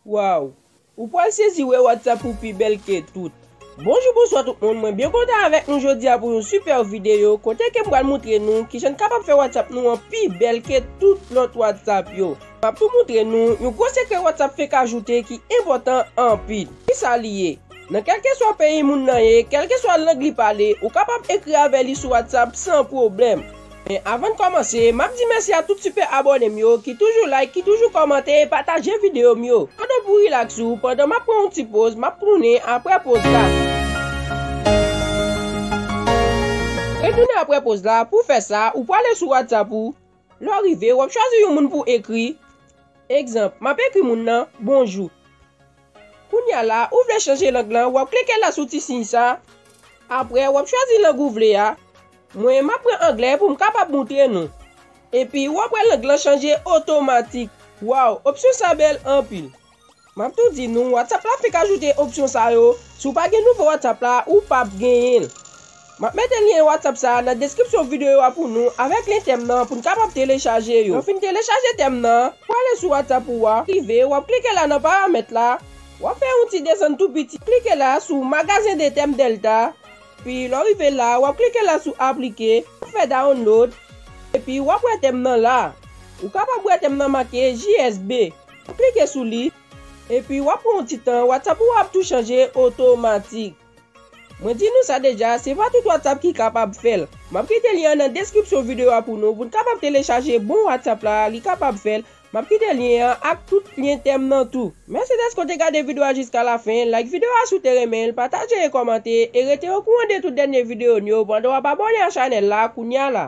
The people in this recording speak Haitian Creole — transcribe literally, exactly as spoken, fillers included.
Waw! Ou pral sezi wè WhatsApp ou pi bèl ke tout. Bonjou, bonswa tout moun, mwen byen kontan avèk nou jodi a pou yon sipè videyo kote ke m pral montre nou kijan n kapab fè WhatsApp nou an pi bèl ke tout lòt WhatsApp yo. M ap tou montre nou yon gwo sekrè WhatsApp fenk ajoute ki enpòtan anpil. Kisa li ye? Nan kèlkeswa peyi moun nan ye, kèlkeswa lang li pale, ou kapab ekri avè li sou WhatsApp san pwoblèm. Men avan n kòmanse, m ap di mèsi a tout sipè abòne m yo ki toujou like, ki toujou kòmante e pataje videyo m yo. Pandan pou rilaks ou, pandan m ap pran yon ti poz, m ap tounen apre poz la. Retounen apre poz la, pou fè sa, ou prale sou WhatsApp ou. Lè w rive, w ap chwazi yon moun pou ekri. Egzanp, m ap ekri moun nan, bonjou. Kounye a la, ou vle chanje lang lan, w ap klike la sou ti siy sa. Apre, w ap chwazi lang ou vle a. Mwen, m ap pran anglè pou m kapab montre nou. Epi, w ap wè lang lan chanje otomatik. Waw, opsyon sa bèl anpil. M ap tou di nou, WhatsApp la fenk ajoute opsyon sa yo. Si w pa gen nouvo WhatsApp la, ou p ap genyen l. M ap mete lyen WhatsApp sa a nan deskripsyon videyo a pou nou, avèk lyen tèm nan, pou n kapab telechaje yo. Lè w fin telechaje tèm nan, w ale sou WhatsApp ou a. Rive, w ap klike la nan paramèt la. W ap fè yon ti desann tou piti. Klike la sou magazen de tèm Delta. Epi, lè w rive la, w ap klike la sou aplike. W ap fè download. Epi, w ap wè tèm nan la. Ou kapab wè tèm nan make J S B. W ap klike sou li. Epi, w ap pran yon ti tan, WhatsApp ou ap tou chanje otomatik. Mwen di nou sa deja, se pa tout WhatsApp ki kapab fè l. M ap kite lyen an nan deskripsyon videyo a pou nou, pou n kapab telechaje bon WhatsApp la, li kapab fè l. M ap kite lyen an ak tout lyen tèm nan tou. Mèsi dèske w te gade videyo a jiska lafen. Like videyo a si w te renmen l, pataje e kòmante, e rete okouran de tout dènye videyo n yo pandan w ap abòne a chanèl la kounye a la.